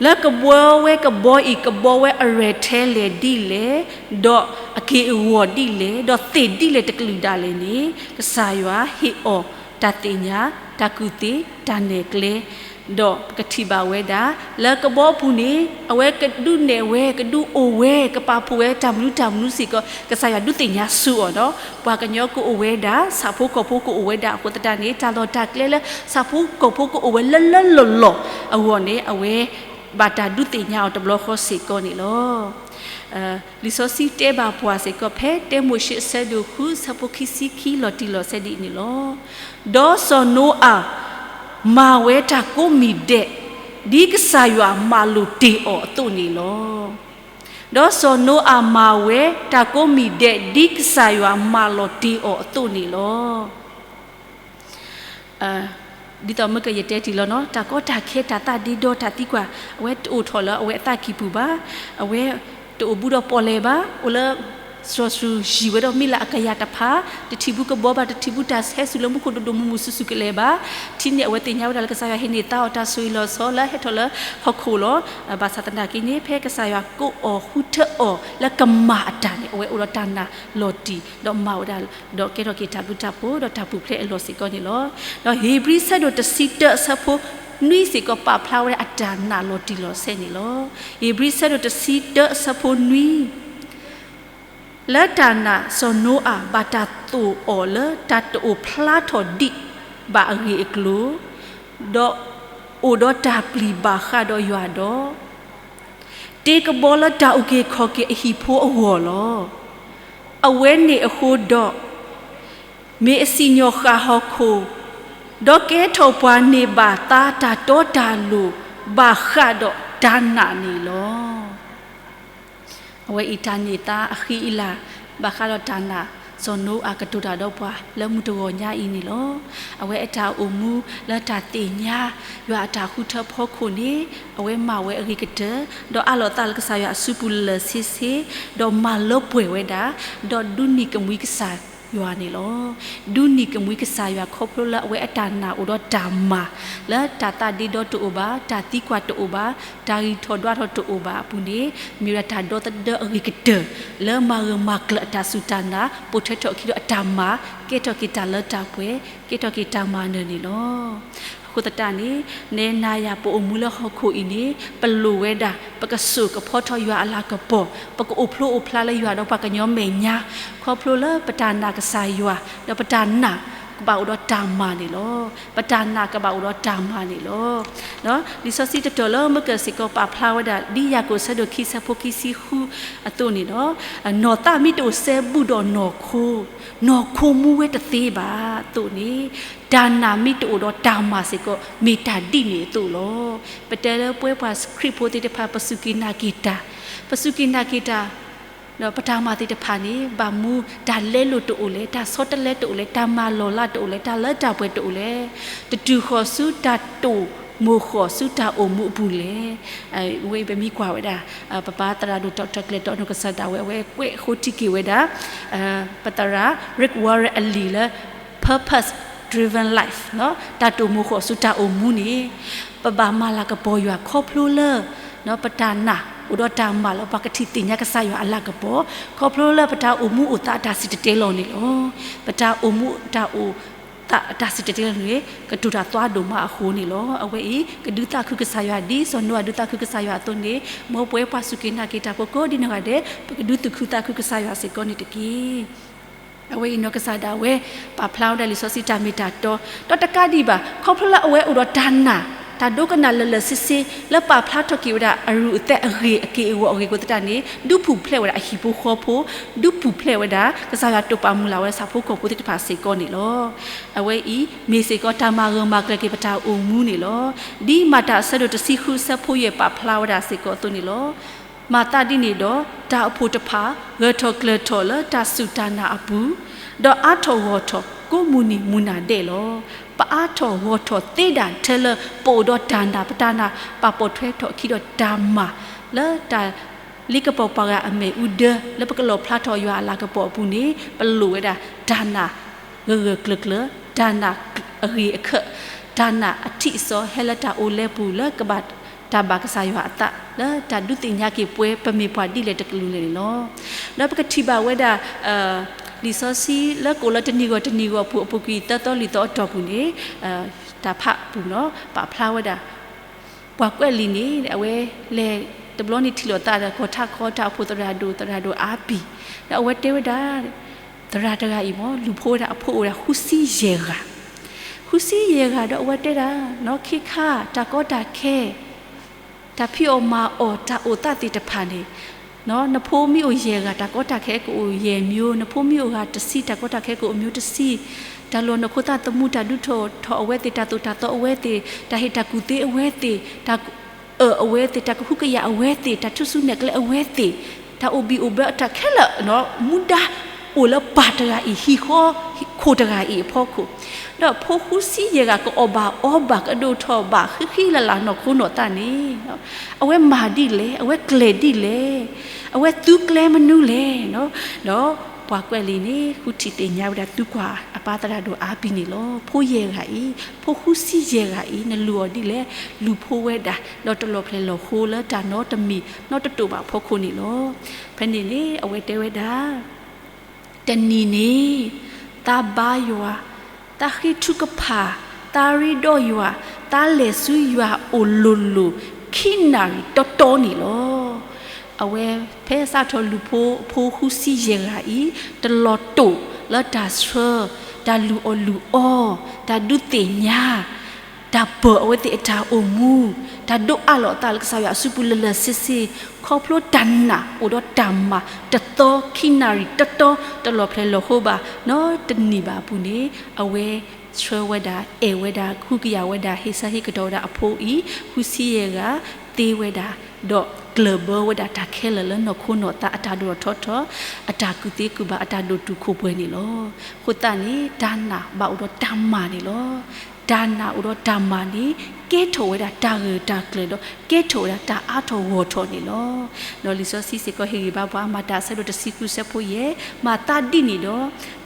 လၢကဘီဝဲကဘီအံၤ ကဘီဝဲအရဲၣ်ထဲလဲၣ်ဒ်လဲၣ်, ဒီးအက့ၢ်အဂီၤဒ်လဲၣ်, ဒီးသ့ၣ်ဒ်လဲၣ်တကလုာ်ဒၣ်လဲာ်န့ၣ် ကစၢ်ယွၤဟ့ၣ်အီၤတၢ်သ့ၣ်ညါ, တၢ်ကူၣ်သ့, တၢ်နဲၣ်ကျဲ ဒီးပကထံၣ်ဘၣ်ဝဲဒၣ် လၢကဘီအပူၤန့ၣ် အဝဲကဒုးနဲၣ်ဝဲ ကဒုးအိၣ်ဝဲ ကပာ်ဖှိၣ်ဝဲတၢ်မနုၤတၢ်မနုၤစ့ၢ်ကီး ကစၢ်ယွၤဒုးသ့ၣ်ညါဆူအီၤဒီး ပှၤကညီကအိၣ်ဝဲဒၣ် ဆၣ်ဖိကီၢ်ဖိကအိၣ်ဝဲဒၣ်အဃိသတးန့ၣ် တၢ်လီၢ်တၢ်ကျဲလၢ ဆၣ်ဖိကီၢ်ဖိကအိၣ်ဝဲလၢလၢလီၢ်လီၢ်အဂီၢ်န့ၣ် အဝဲဘၣ်တၢ်ဒုးသ့ၣ်ညါအီၤတဘျီဃီစ့ၢ်ကီးန့ၣ်လီၤ. လံာ်စီဆှံတဲဘၣ်ပှၤစ့ၢ်ကီးဖဲ တၢမိၤၡ့အဆၢဒိၣ်ဃု အဆၢဖိခံဆံခံ လီၤတံၢ်လီၤဆဲးဒ်အံၤန့ၣ်လီၤ. ဒီးစီၤနိအၤ မၤဝဲတၢ်ကိးမံၤဒဲး ဒ်ကစၢ်ယွၤမၤလိာ်တ့ၢ်အီၤအသိးန့ၣ်လီၤ. ဒီးစီၤနိအၤမၤဝဲတၢ်ကိးမံၤဒဲး ဒ်ကစၢ်ယွၤမၤလီၤတ့ၢ်အီၤအသိးန့ၣ်လီၤ. ဒ်သိးမ့ၢ်ကယတဲတ့ၢ်လီၤနီၤ တၢ်ကီတၢ်ခဲ တၢ်သးဒ့ဒီ တၢ်သံကွၢ် အဝဲတအိၣ်ထီၣ်လၢအဝဲအသးကံၢ်ပူၤဘၣ်. အဝဲတအိၣ်ဘူးဒီးပီၣ်လဲၣ်ဘၣ်. အိၣ်လၢ စီၤၡူယံၤဝဲဒီးမံလၢအကယၤတဖၣ် တထံၣ်ဘူးကဘီဘၣ် တထံၣ်ဘူးတၢ်ဟဲစူၤလၢမူခိၣ်ဒိၣ်ဒိၣ်မုၢ်မုၢ်ဆူၣ်ဆူၣ်ကလဲာ်ဘၣ်. ထံၣ်န့ၣ် အဝဲသ့ၣ်ညါဝဲဒၣ်လၢကစၢ်ယွၤဟ့ၣ်န့ၢ်သါအီၤတၢ်ဆိၣ်ဂ့ၤလီၤဆီလၢဟဲထီၣ်လၢဟီၣ်ခိၣ်လီၤ. ဘၣ်ဆၣ်သနာ်က့န့ၣ် ဖဲကစၢ်ယွၤကိးအီၤဃုထၢအီၤလၢကမၤအတၢ်န့ၣ် အဝဲအိၣ်ဒီးတၢ်နာ်လီၤတံၢ် ဒီးမၤဝဲဒၣ် ဒီးကဲထီၣ်က့ၤတၢ်ဘျုးတၢ်ဖှိၣ် ဒီးတၢ်ပူၤဖျဲးအလီၢ်စ့ၢ်ကီးန့ၣ်လီၤ. ဒီးဧ့ၤဘြံၤဆၢဒိၣ်တဆံတၢအဆၢဖိနွံစ့ၢ်ကီး ပာ်ဖျါဝဲဒၣ်အတၢ်နာ်လီၤတံၢ်လီၤဆဲးန့ၣ်လီၤ. ဧ့ၤဘြံၤဆၢဒိၣ်တဆံတၢအဆၢဖိနွံ လၢတၢ်နာ်စီၤနိအၤဘၣ်တၢ်သိၣ်အီၤလၢတၢ်တအိၣ်ဖျါထီၣ်ဒံးဘၣ်အဂ့ၢ်အကျိၤ, ဒီးအိၣ်ဒီးတၢ်ပျံၤဘၣ်ဃးဒီးယွၤဒီး တ့ကဘီလၢတၢ်အုၣ်က့ၤခီၣ်က့ၤအဟံၣ်ဖိအဂီၢ်လီၤ. အဝဲန့ၣ်အဃိဒီး မ့ၢ်အစံၣ်ညီၣ်ဃၣ်ဟီၣ်ခိၣ်, ဒီးကဲထီၣ်ပှၤန့ၢ်ဘၣ်သါတၢ်တီတၢ်လိၤ ဘၣ်ဃးဒီးတၢ်နာ်န့ၣ်လီၤ. အဝဲအံၤတၢ်န့ၢ်သါအဃံအလၤ ဘၣ်ဃးဒီးတၢ်နာ် စီၤနိအၤကတိၤတၢ်ဒီးပှၤလၢမုၢ်တဂီၤညါအံၤန့ၣ်လီၤ. အဝဲအတၢ်အိၣ်မူလၢတၢ်သ့ၣ်ညါ ယွၤအတၢ်ဃုထၢဖီခိၣ်န့ၣ် အဝဲမၤဝဲအဂ့ၤကတၢၢ်, ဒီးအးလီၤသးလၢကစၢ်ယွၤအစုပူၤလၢာ်ဆ့ဆ့, ဒီးမၤလၢပှဲၤဝဲဒၣ်, ဒီးဒုးနံၤကမှံကစၢ်ယွၤန့ၣ်လီၤ. ဒုးနံၤကမှံကစၢ်ယွၤခီဖျိလၢအဝဲအတၢ်နာ်အိၣ်ဒီးတၢ်မၤ, လၢတၢ်သးဒ့ဒီတအိၣ်ဘၣ်, တၢ်သံကွၢ်တအိၣ်ဘၣ်, တၢ်ဂံၢ်ထီၣ်ဒွးထီၣ်တအိၣ်ဘၣ်အပူၤန့ၣ် မ့ၢ်ဝဲဒၣ်တၢ်ဒီသဒၢအဂ့ၤကတၢၢ် လၢမၤဂၢၢ်မၤကျၢၤအတၢ်စူၢ်တၢ်နာ် ပိာ်ထွဲထီၣ်အခံဒီးအတၢ်မၤ, ကဲထီၣ်က့ၤတၢ်လၢတၢ်ပှဲၤ, ကဲထီၣ်က့ၤတၢ်မၤနၢၤန့ၣ်လီၤ. အဃိသတးန့ၣ် နဲနၤယၤပအိၣ်မူလၢဟီၣ်ခိၣ်အံၤန့ၣ် ပလိၣ်ဝဲဒၣ် ပကစိာ်ကဖီထီၣ်ယွၤအလၤကပီၤ, ပကအိၣ်ဖျိအိၣ်ဖျါလၢယွၤဒီးပှၤကညီမဲာ်ညါ, ခီဖျိလၢပတၢ်နာ်ကစၢ်ယွၤ ဒီးပတၢ်နာ်ကဘၣ်အိၣ်ဒီးတၢ်မၤန့ၣ်လီၤ. ပတၢ်နာ်ကဘၣ်အိၣ်ဒီးတၢ်မၤန့ၣ်လီၤ. လံာ်စီဆှံတတီၤလၢမ့ၢ်ကစ့ၢ်ကီးပာ်ဖျါဝဲဒၣ် ဒ်ယၤကိာ်ဆၢဒိၣ်ခံဆၢဖိခံဆံဃုအသိးန့ၣ်ဒီး နီၢ်သးမ့ၢ်တအိၣ်စဲဘူးဒီးနီၢ်ခိ, နီၢ်ခိမူဝဲတသ့ဘၣ်အသိးန့ၣ် တၢ်နာ်မ့ၢ်တအိၣ်ဒီးတၢ်မၤစ့ၢ်ကီး မ့ၢ်တၢ်ဒ်န့ၣ်အသိးလီၤ. ပတဲလၢပဝဲပှၤခရံာ်ဖိသ့ၣ်တဖၣ် ပစူၢ်က့ၤနာ်က့ၤတၢ်, ပစူၢ်က့ၤနာ်က့ၤတၢ် ဒီးပတၢ်မၤသ့ၣ်တဖၣ်န့ၣ် ဘၣ်မူတၢ်လဲလိာ်တအိၣ်လဲၣ်, တၢ်ဆီတလဲတအိၣ်လဲၣ်, တၢ်မၤလီၤလးတအိၣ်လဲၣ်, တၢ်လၢတၢ်ပှဲၤတအိၣ်လဲၣ်, တတုၤဃီၤဆူတၢ်တိာ်မိၢ်ဃီၤဆူတၢ်အိၣ်မူအပူၤလဲၣ်. ဝဲအံၤပမ့ၢ်ကွၢ်ဝဲဒၣ် ပပၢ်သရၣ်ဒိၣ် Doctor ကျဲၤတီနီၢ်ကစၢ်ဒၣ်ဝဲ အဝဲကွဲးဃိထံက့ၤဝဲဒၣ် ပသရၣ် Rick Warren အလံာ်လၢ Purpose Driven Life တၢ်တိာ်မိၢ်ဃီၤဆူတၢ်အိၣ်မူန့ၣ် ပဘၣ်မၤလၤကပီၤယွၤခီဖျိလၢ ပတၢ်နာ်အိၣ်ဒီးတၢ်မၤလၢပှၤကထံၣ်သ့ၣ်ညါကစၢ်ယွၤအလၤကပီၤ, ခီဖျိလၢပတၢ်အိၣ်မူအိၣ်သးအတၢ်စံၣ်တဲၤတဲလီၤန့ၣ်လီၤ. ပတၢ်အိၣ်မူတၢ်အိၣ်သးအတၢ်စံၣ်တဲၤတဲလီၤန့ၣ် ကတိၤတၢ်သွါဒိၣ်မးအဃိန့ၣ်လီၤ. အဝဲအံၤ ကဒုးသးခုကစၢ်ယွၤဒ်စီၤနိအၤဒုးသးခုကစၢ်ယွၤအသိးန့ၣ် မ်ပဝဲပှၤစူၢ်က့ၤနာ်က့ၤတၢ်ဖိကိးဒ်နီၢ်ဂၤဒဲး ပကဒုးသူၣ်ခုသးခုကစၢ်ယွၤစ့ၢ်ကီးန့ၣ်တက့ၢ်. အဝဲအံၤနီၢ်ကစၢ်ဒၣ်ဝဲ ပာ်ဖျါဝဲဒၣ်လံာ်စီဆှံတၢ်မ့ၢ်တၢ်တီ, ဒီးတကးဒံးဘၣ် ခီဖျိလၢအဝဲအိၣ်ဒီးတၢ်နာ်, တၢ်ဒိကနၣ်လၢာ်လၢာ်ဆ့ဆ့ လၢပာ်ဖျါထီၣ်က့ၤဝဲဒၣ်အရူၢ်အသဲအဂ့ၢ်အက့ၢ်အဂီၤအဂ့ၢ်အကျိၤသတးန့ၣ် ဒုးပူၤဖျဲးဝဲဒၣ်အဟံၣ်ဖိဃီဖိ, ဒုးပူၤဖျဲးဝဲဒၣ် ကစၢ်ယွၤတိာ်ပာ်မုၢ်လၢ်ဝဲဒၣ်ဆၣ်ဖိကီၢ်ဖိသ့ၣ်တဖၣ်စ့ၢ်ကီးန့ၣ်လီၤ. အဝဲအံၤ မ့ၢ်စ့ၢ်ကီးတၢ်မၤဂၢၢ်မၤကျၢၤက့ၤပတၢ်အိၣ်မူန့ၣ်လီၤ. ဒ်မၤတၢ်အဆၢဒိၣ်တဆံဃုအဆၢဖိယဲၢ်ပာ်ဖျါဝဲဒၣ်စ့ၢ်ကီးအသိးန့ၣ်လီၤ. မၤသးဒ်န့ၣ်ဒီး တၢ်အိၣ်ဖှိၣ်တဖၣ် ဂၢၢ်ထီၣ်ကျၢၤထီၣ်လၢတၢ်စူၢ်တၢ်နာ်အပူၤ, ဒီးအါထီၣ်ဂီၢ်ထီၣ်ကိးမုၢ်နံၤမုၢ်နၤဒဲးလီၤ. ပအါထီၣ်ဂီၢ်ထီၣ်သ့ဒၣ်ထဲလၢပအိၣ်ဒီးတၢ်နာ်, ပတၢ်နာ် ပာ်ပိာ်ထွဲထီၣ်အခံဒီးတၢ်မၤ လၢတၢ်လ့ကပီၤပှၤဂၤအမဲာ်အူဒၢ လၢပကလီၣ်ဖျါထီၣ်ယွၤအလၤကပီၤအပူၤန့ၣ် ပလိၣ်ဝဲဒၣ်တၢ်နာ် ဂၢၢ်ဂၢၢ်ကျၢၤကျၢၤ, တၢ်နာ်အဂ့ၢ်အခၢၣ်, တၢ်နာ်အထံၣ်အစီဟဲလၢတၢ်အိၣ်လၢပူၤ လၢကဘၣ်တၢ်ဘၣ်ကစၢ်ယွၤအသး လၢတၢ်ဒုးသ့ၣ်ညါက့ၤပှၤပမ့ၢ်ပှၤဒ်လဲၣ်တကလုာ်လဲၣ်န့ၣ်လီၤ. ဒီးပကထံၣ်ဘၣ်ဝဲဒၣ် လံာ်စီဆှံလၢကိးလၢတနံၤဂီၢ်တနံၤဂီၢ်အပူၤ အပူၤကွံာ်သၢသီလွံၢ်သီအတီၢ်ပူၤန့ၣ် တၢ်ဖးပူၤနီၤ ပာ်ဖျါဝဲဒၣ် ပှၤကွဲးလံာ်န့ၣ် အဝဲလဲၤတဘျီန့ၣ်ထံၣ်လိာ်သးဒီး ကီၤထးခီတၢ်အိၣ်ဖှိၣ်သရၣ်ဒိၣ် သရၣ်ဒိၣ်အါဘံၣ်, ဒီးအဝဲတဲဝဲဒၣ် သရၣ်တဂၤအံၤမ့ၢ် လူၤဖိဝဲဒၣ်အဖိအိၣ်ဝဲဒၣ်ဃုဆံယဲၢ်ဂၤ, ဃုဆံယဲၢ်ဂၤဒီးအဝဲတဲဒၣ် ခ့ခါ တၢ်ကီတၢ်ခဲ တၢ်ဖံးအီၣ်မၤအီၣ် တၢ်အိၣ်သးသ့ၣ်တဖၣ်န့ၣ် နဖိမ့ၢ်အိၣ်ယဲၢ်ဂၤ တၢ်ကီတၢ်ခဲကအိၣ်ယဲၢ်မျိုး, နဖိမ့ၢ်အိၣ်ဂၤတဆံ တၢ်ကီတၢ်ခဲကအိၣ်မျိုးတဆံ, တၢ်လီၢ်နီၢ်ခိသးသမူ တၢ်ဒုးထီၣ်ထီၣ်အဝဲသ့ၣ် တၢ်သိၣ်တၢ်သီအဝဲသ့ၣ် တၢ်ဟ့ၣ်တၢ်ကူၣ်သ့အဝဲသ့ၣ် တၢ်ကအၢၣ်အဝဲသ့ၣ် တၢ်ကဟုကယာ်အဝဲသ့ၣ် တၢ်ထူၣ်စုနဲၣ်ကျဲအဝဲသ့ၣ် တၢ်အိၣ်ဘံၣ်အိၣ်ဘၢအတၢ်ခဲလၢာ် မူဒါအိၣ်လၢပၢ်တဂၤအံၤ ဟံၣ်ဃီခိၣ်တဂၤအံၤအဖီခိၣ်, ဒီးဖိဃုဆံယဲၢ်ဂၤ ကအီၣ်ဘၣ်အီဘၣ် ကဒိၣ်ထီၣ်ဘၣ်ဃံဃံလၤလၤ နီၢ်ခိနီၢ်သးန့ၣ် အဝဲမၤဒ်လဲၣ်, အဝဲကျဲၤဒ်လဲၣ်, အဝဲသုကျဲမနုၤလဲၣ်. ဒီးပှၤကွဲးလံာ်န့ၣ် ဃုထံၣ်သ့ၣ်ညါဝဲဒၣ် သုကွၢ်အပၢ်သရၣ်ဒိၣ်အါဘံၣ်န့ၣ်လီၤ. ဖိယဲၢ်ဂၤအံၤ, ဖိဃုဆံယဲၢ်ဂၤအံၤ နလူၤအီၤဒ်လဲၣ်, လူၤဖိဝဲဒၣ် ဒီးတလီၢ်ဖျဲၣ်လီၤဃိလၢတၢ်နီတမံၤနီတတိာ်ဘၣ်အဖီခိၣ်န့ၣ်လီၤ. ဖဲန့ၣ်န့ၣ် အဝဲတဲဝဲဒၣ် တနံၤန့ၣ် သးဘါယွၤ, သးဃ့ထုကဖၣ်, သးရ့ဒီးယွၤ, သးလဲၤဆူယွၤအအိၣ်လိၤလိၤ ခံနၣ်ရံၣ်တီတီန့ၣ်လီၤ. အဝဲဖဲစးထီၣ်လူၤဖိ ဖိဃုဆံယဲၢ်ဂၤအံၤ တလီၤတိာ်လၢတၢ်ဆှၢ, တၢ်လုၢ်အီၣ်လုၢ်အီ, တၢ်ဒုးသ့ၣ်ညါ တၢ်ပၢၢ်အဝဲသ့ၣ်အတၢ်အိၣ်မူ, တၢ်ဒိးအးလီၤအသးလၢကစၢ်ယွၤအစုပူၤလၢာ်လၢာ်ဆ့ဆ့, ခီဖျိတၢ်နာ်အိၣ်ဒီးတၢ်မၤတသီ ခံနၣ်ရံၣ်တီတီ တလီၢ်ဖျဲၣ်လီၤဃိဘၣ် နီတနံၤဘၣ်အပူၤန့ၣ် အဝဲဆှၢဝဲဒၣ် အဲၣ်ဝဲဒၣ် ကဟုကယာ်ဝဲဒၣ် ဟ့ၣ်ဆၢဟ့ၣ်ကတီၢ်ဝဲဒၣ်အဖိအံၤ ဃုဆံယဲၢ်ဂၤ သ့ဝဲဒၣ် ဒီးကျၢၢ်ဘၢဝဲဒၣ်တၢ်ခဲလၢာ်လၢနီၢ်ခိနီၢ်သး အတၢ်ဒိၣ်ထီၣ်ထီထီၣ်, အတၢ်ကူၣ်သ့ကူၣ်ဘၣ် အတၢ်ဒိၣ်တုာ်ခိၣ်ပှဲၤန့ၣ်လီၤ. အဃိသတးန့ၣ် တၢ်နာ်ဘၣ်အိၣ်ဒီးတၢ်မၤန့ၣ်လီၤ. တၢ်နာ်အိၣ်ဒီးတၢ်မၤန့ၣ် ကဲထီၣ်ဝဲဒၣ်တၢ်ဂၢၢ်တၢ်ကျၢၤဒီး ကဲထီၣ်ဝဲဒၣ်တၢ်အါထီၣ်ဂီၢ်ထီၣ်န့ၣ်လီၤ. ဒီးလံာ်စီဆှံစ့ၢ်ကီးဟ့ၣ်ဂံၢ်ဘါပှၤ မၤတၢ်အဆၢဒိၣ်တဆံဃု အဆၢဖိယဲၢ်, မၤသးဒ်န့ၣ်ဒီး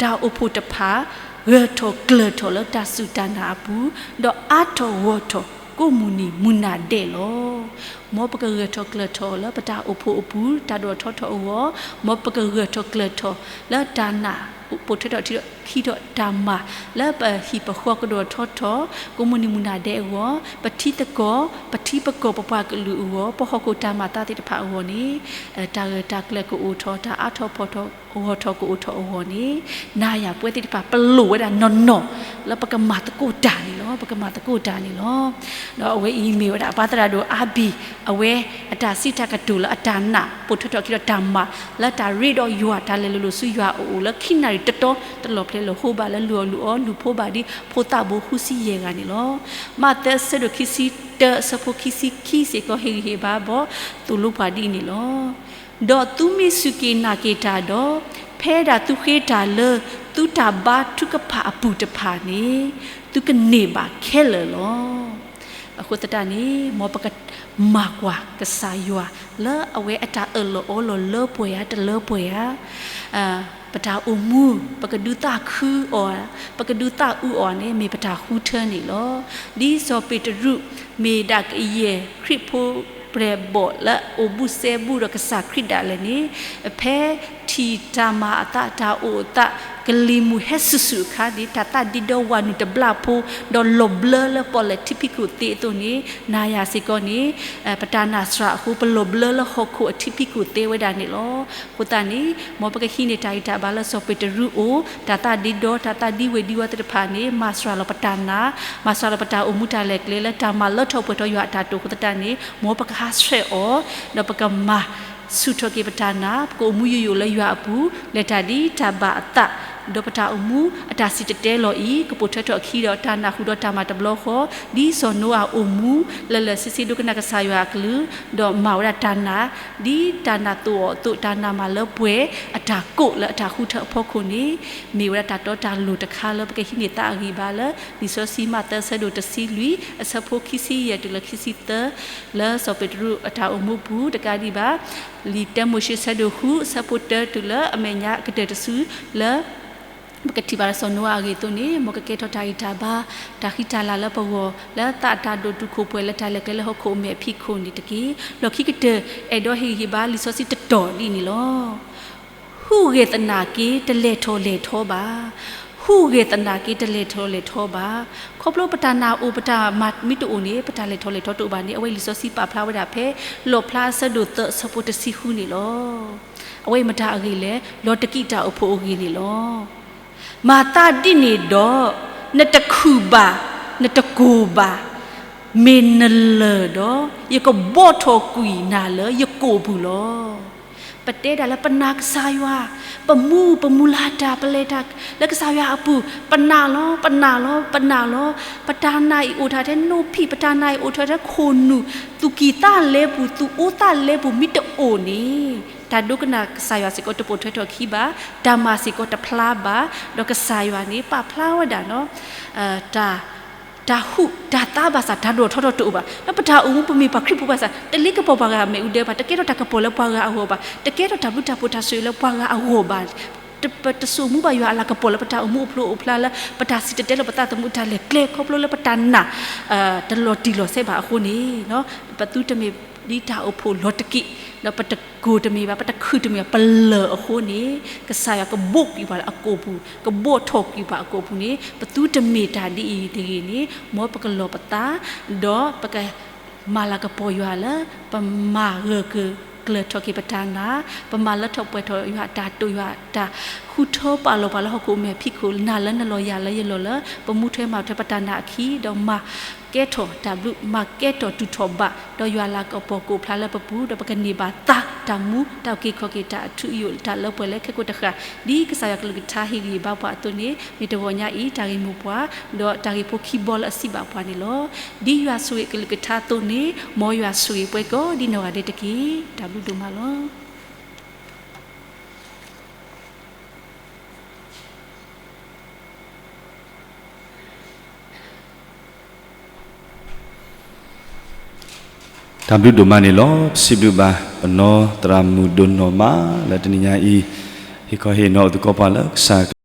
တၢ်အိၣ်ဖှိၣ်တဖၣ် ဂၢၢ်ထီၣ်ကျၢၤထီၣ်လၢတၢ်စူၢ်တၢ်နာ်အပူၤ, ဒီးအါထီၣ်ဂီၢ်ထီၣ်ကိးမုၢ်နံၤမုၢ်နၤဒဲးလီၤ. မ်ပကဂၢၢ်ထီၣ်ကျၢၤထီၣ်လၢပတၢ်အိၣ်ဖှိၣ်အပူၤ တၢ်ဒိၣ်ထီၣ်ထီထီၣ်အဂီၢ်, မ်ပကဂၢၢ်ထီၣ်ကျၢၤထီၣ်လၢတၢ်နာ် ပိာ်ထွဲထီၣ်ထံထီၣ်ခံထီၣ်တၢ်မၤ လၢပဟံၣ်ပဃီကဒိၣ်ထီၣ်ထီထီၣ် ကိးမုၢ်နံၤမုၢ်နၤဒဲးအဂီၢ်, ပထံပကီၢ် ပထံပကီၢ်ပပှၤကလုာ်အဂီၢ်, ပဟီၣ်ခိၣ်တၢ်မၤသးသ့ၣ်တဖၣ်အဂီၢ်န့ၣ် တၢ်ဂၢၢ်တၢ်ကျၢၤကအိၣ်ထီၣ် တၢ်အါထီၣ်ဖီၣ်ထီၣ်ဂီၢ်ထီၣ်ကအိၣ်ထီၣ်အဂီၢ်န့ၣ် နၤယၤပဝဲသ့ၣ်တဖၣ် ပလိၣ်ဝဲဒၣ်နီၢ်နီၢ် လၢပကမၤသကိးတၢ်န့ၣ်လီၤ. ပကမၤသကိးတၢ်န့ၣ်လီၤ. ဒီးအဝဲအံၤမ့ၢ်ဝဲဒၣ်အပၢ်သရၣ်ဒိၣ်အါဘံၣ် အဝဲအတၢ်စံးတၢ်ကတိၤလၢအတၢ်နာ် ပိာ်ထွဲထီၣ်ခံဒီးတၢ်မၤ လၢတၢ်ရ့ဒီးယွၤ တၢ်လဲၤလိၤလိၤဆူယွၤအအိၣ်လၢခံနၣ်ရံၣ်တီတီ တလီၢ်ဖျဲၣ်လီၤဃိဘၣ် လၢလုၢ်အီၣ်လုၢ်အီ လုၢ်ဖိဘၣ်ဒ်ဖိသၣ်ဘိဃုဆံယဲၢ်ဂၤန့ၣ်လီၤ. မးသဲအဆၢဒိၣ်ခံဆံတၢ အဆၢဖိခံဆံခံစ့ၢ်ကီး ဟ့ၣ်ဂံၢ်ဟ့ၣ်ဘါဘီၣ်သိၣ်လိပှၤဒ်အံၤန့ၣ်လီၤ. ဒီးသုမ့ၢ်စူၢ်က့ၤနာ်က့ၤတၢ်ဒီး, ဖဲဒၣ်သုဃ့တၢ်လၢ သုတၢ်ဘါထုကဖၣ်အပူၤတဖၣ်န့ၣ် သုကန့ၢ်ဘၣ်ခဲလၢာ်လီၤ. အဃိသတးန့ၣ် မ်ပကမၤကွၢ်ကစၢ်ယွၤလၢအဝဲအတၢ်အၢၣ်လီၤအီလီၤလၢပှဲၤဧါ တလၢပှဲၤဧါ ပတၢ်အိၣ်မူ ပကဒုးသးခုအီၤ, ပကဒုးသးအုးအီၤန့ၣ် မ့ၢ်ပတၢ်ဃုထၢန့ၣ်လီၤ. ဒ်စီၤပ့းတရူးမ့ၢ်ဒၣ်ကယဲၢ်ခရံာ်ဖိပျဲၢ်ဘီၣ်လၢအအိၣ်ဘူးစဲဘူးဒီးကစၢ်ခရံာ်ဒၣ်လဲာ်န့ၣ်, ဖဲထံၣ်တၢ်မၤအသး တၢ်အိၣ်အသး ကလံၤမုၢ်ဟဲစုာ်စုာ်အခါန့ၣ် တၢ်သးဒ့ဒီဝၤနုာ်တဘျၣ်ဖိ ဒီးလီၤဘျၢလၢပီၣ်လဲၣ်ထံဖံးခိၣ်သ့အသိးန့ၣ်, နၤယၤစ့ၢ်ကီးန့ၣ် ပတၢ်နာ်စှၤအဃိ ပလီၤဘျၢလၢဟီၣ်ခိၣ်အထံဖံးခိၣ်သ့ဝဲဒၣ်န့ၣ်လီၤ. အဃိသတးန့ၣ် မ်ပကဟံးန့ၢ်တၢ်ဂံၢ်တၢ်ဘါလၢစီၤပ့းတရူးအအိၣ်, တၢ်သးဒ့ဒီ တၢ်သးဒ့ဝ့ၤဒ့ဝါသ့ၣ်တဖၣ်န့ၣ် မၤစှၤလီၤပတၢ်နာ်, မၤစှၤလီၤပတၢ်အိၣ်မူတၢ်လဲၤကျဲလၢတၢ်မၤလၢထီၣ်ပှဲၤထီၣ်ယွၤအတၢ်တိာ်အဃိသတးန့ၣ်, မ်ပကဟးဆှဲးအီၤ, ဒီးပကမၤဆူၣ်ထီၣ်က့ၤပတၢ်နာ်, ပကအိၣ်မူယိယိလၢယွၤအပူၤ, လဲၤတၢ်ဒ်တၢ်ဘၣ်အသး, ဒီးပတၢ်အိၣ်မူအတၢ်စံၣ်တဲၤတဲလီၤအံၤ ကပိာ်ထွဲထီၣ်အခံဒီးတၢ်နၢ်ဟူဒီးတၢ်မၤတဘျီဃီ, ဒ်စီၤနိအၤအိၣ်မူ လၢာ်လၢာ်ဆ့ဆ့ဒိကနၣ်ကစၢ်ယွၤအကလုၢ်, ဒီးမၤဝဲဒၣ်တၢ်နာ်, ဒ်တၢ်နာ်သိးအီၤအသိး တၢ်နာ်မၤလၢပှဲၤအတၢ်ကိးလၢအတၢ်ဃုထၢအဖီခိၣ်န့ၣ်, မ့ၢ်ဝဲဒၣ်တၢ်တီတၢ်လိၤတခါလၢပကဟံးန့ၢ်သးအဂံၢ်ဘါလၢ လံာ်စီဆှံမးသဲအဆၢဒိၣ်တဆံလွံၢ် အဆၢဖိခံဆံယဲၢ်တုၤလၢခံဆံသၢ, လၢစီၤပ့းတရူးအတၢ်အိၣ်မူပူၤတကးဒံးဘၣ်, လံာ်တၢမိၤၡ့အဆၢဒိၣ်ဃု အဆၢဖိတၢတုၤလၢအမဲာ်ညါကတၢၢ်တစုလၢ ပကထံၣ်ဘၣ်ဒီးစီၤနိအၤအဂ့ၢ်အသိးန့ၣ် မ်ကကဲထီၣ်တၢ်ဂံၢ်တၢ်ဘါ, တၢ်ဃံတၢ်လၤလၢပဂီၢ် လၢသးအတၢ်ဒိၣ်တုာ်ခိၣ်ပှဲၤလၢတၢ်လဲၤကျဲလၢဟီၣ်ခိၣ်အမဲာ်ဖံးခိၣ်န့ၣ်တက့ၢ်. လီၢ်ခံကတၢၢ် အဲၣ်ဒိးဟ့ၣ်ဂံၢ်ဟ့ၣ်ဘါလံာ်စီဆှံတတီၤဒ်န့ၣ်လီၤ. ဟူးဂဲၤသနာ်က့ တလဲၤထီၣ်လဲၤထီဘၣ်. ဟူးဂဲၤသနာ်က့ တလဲၤထီၣ်လဲၤထီဘၣ်. ခီဖျိပတၢ်နာ်အိၣ် ပတၢ်မၤမ့ၢ်တအိၣ်န့ၣ် ပတၢ်လဲၤထီၣ်လဲၤထီတအိၣ်ဘၣ်န့ၣ် အဝဲလံာ်စီဆှံပာ်ဖျါဝဲဒၣ်ဖဲ လီၣ်ဖျါအဆၢဒိၣ်သၢ အဆၢဖိတဆံဃုန့ၣ်လီၤ. အဝဲအံၤမတၤအဂ့ၢ်လဲၣ်, လီၤတကံးတၢ်အိၣ်ဖှိၣ်အဂ့ၢ်န့ၣ်လီၤ. မၤသးဒ်န့ၣ်ဒီး နတခုၣ်ဘၣ်, နတကိၢ်ဘၣ်, မ့ၢ်နလၢာ်ဒီး ယကဘီၣ်ထီၣ်ကွံာ်နၤလၢယကိာ်ပူၤလီၤ. ပတဲဒၣ်လၢပနာ်ကစၢ်ယွၤ, ပမူ ပမူလၢ်တၢ် ပလဲၤတၢ်လၢကစၢ်ယွၤအပူၤ, ပနာ်လီၤ ပနာ်လီၤ ပနာ်လီၤ. ပတၢ်နာ်အံၤအိၣ်ထီၣ်ထဲနိဖံး, ပတၢ်နာ်အံၤအိၣ်ထီၣ်ထဲခိၣ်နူာ်, သူၣ်ကံၢ်သးလဲပူၤ သူၣ်အိၣ်သးလဲပူၤမ့ၢ်တအိၣ်န့ၣ်, တၢ်ဒိကနၣ်ကစၢ်ယွၤစ့ၢ်ကီးတပိာ်ထွဲထီၣ်ခံဘၣ်, တၢ်မၤစ့ၢ်ကီးတဖျါဘၣ်, ဒီးကစၢ်ယွၤန့ၣ် ပာ်ဖျါဝဲဒၣ်နီၤ တၢ် တၢ်ဟူးတၢ်သါဘၣ်ဆၣ် တၢ်ဒိၣ်ထီၣ်ထီထီၣ်တအိၣ်ဘၣ်. လၢပတၢ်အိၣ်မူ ပမ့ၢ်ပှၤခရံာ်ဖိဘၣ်ဆၣ် တလ့ကပီၤပှၤဂၤအမ့ၣ်အူဒၢဘၣ်, တကဲထီၣ်တၢ်ကပီၤလၢပှၤဂၤအဂီၢ်ဘၣ်, တကဲထီၣ်တၢ်ဘျုးတၢ်ဖှိၣ်တၢ်ဆိၣ်ဂ့ၤလၢပှၤဂၤအဂီၢ်ဘၣ်. တ ပတဆိကမိၣ်ဘၣ်ယွၤအလၤကပီၤလၢပတၢ်အိၣ်မူအိၣ်ဖျိအိၣ်ဖျါလၢ ပတၢ်စံၣ်တဲၤတဲလီၤပသးသမူအတၢ်လဲၤကျဲ ခီဖျိလၢပတၢ်နာ် တလီၤတံၢ်လီၤဆဲးဘၣ်အဃိန့ၣ်, ပသုတမ့ၢ်ဒ်တၢ်အိၣ်ဖှိၣ်လီၤတကံး, ဒီးပတကိၢ်တမ့ၢ်ဘၣ်, ပတခုၣ်တမ့ၢ်ဘၣ်, ပလၢာ်အဃိန့ၣ်, ကစၢ်ယွၤကဘီၣ်ကွံာ်ပှၤလၢအကိာ်ပူၤ, ကဘီၣ်ထီၣ်ကွံာ်ပှၤအကိာ်ပူၤန့ၣ်, ပသုတမ့ၢ်တၢ်ဒ်အံၤတဂ့ၤန့ၣ်, မ်ပကလီၤပသး, ဒီးပက မၤလၤကပီၤယွၤလၢ ပမၤဂၢၢ်ကျၢၤထီၣ်က့ၤပတၢ်နာ်, ပမၤလၢထီၣ်ပှဲၤထီၣ်ယွၤအတၢ်တိာ်, ယွၤအတၢ်ဃုထၢပာ်လီၤပှၤလၢဟီၣ်ခိၣ်မဲာ်ဖံးခိၣ်, နာ်လၢနလီၤယၤလၢယလီၤလၢ ပမူထွဲမၤထွဲပတၢ်နာ်အခံ, ဒီးမၤကဲထီၣ်တၢ်ဘျုး, မၤကဲထီၣ်တုၤထီၣ်ဘး, ဒီးယွၤလၤကပီၤကအိၣ်ဖျါလၢပပူၤ, ဒီးပကန့ၢ်ဘၣ်သါတၢ်မူ, တၢ်အုၣ်က့ၤခီၣ်က့ၤတၢ်အထူအယိာ်, တၢ်လၢပှဲၤလၢခဲကိာ်တဃၣ်, ဒ်ကစၢ်ယွၤကလုၢ်ကထါဟ့ၣ်ဂံၢ်ဘါပှၤအသိးန့ၣ်, မ့ၢ်တဂီၤညါအံၤ တၢ်ဂ့ၢ်မိၢ်ပှၢ်, ဒီးတၢ်ဂ့ၢ်ဖိခံဘီလၢအစံးဘၣ်ပှၤန့ၣ်လီၤ. ဒ်ယွၤဆိၣ်ဂ့ၤကလုၢ်ကထါအသိးန့ၣ်, မ်ယွၤဆိၣ်ဂ့ၤပှၤကိးဒ်နီၢ်ဂၤဒဲးတက့ၢ်. တၢ်ဘျုးဒိၣ်မးလီၤ. တၢ်ဘျုးဒိၣ်မးန့ၣ်လီၤ. ပစံးဘျုးဘၣ် ပနီၢ်သရၣ်မုၣ်ဒိၣ်နီၢ်မး လၢတနံၤညါအံၤ ဟ့ၣ်ခီဟ့ၣ်နီၤအုၣ်သကိးပှၤလၢကစၢ်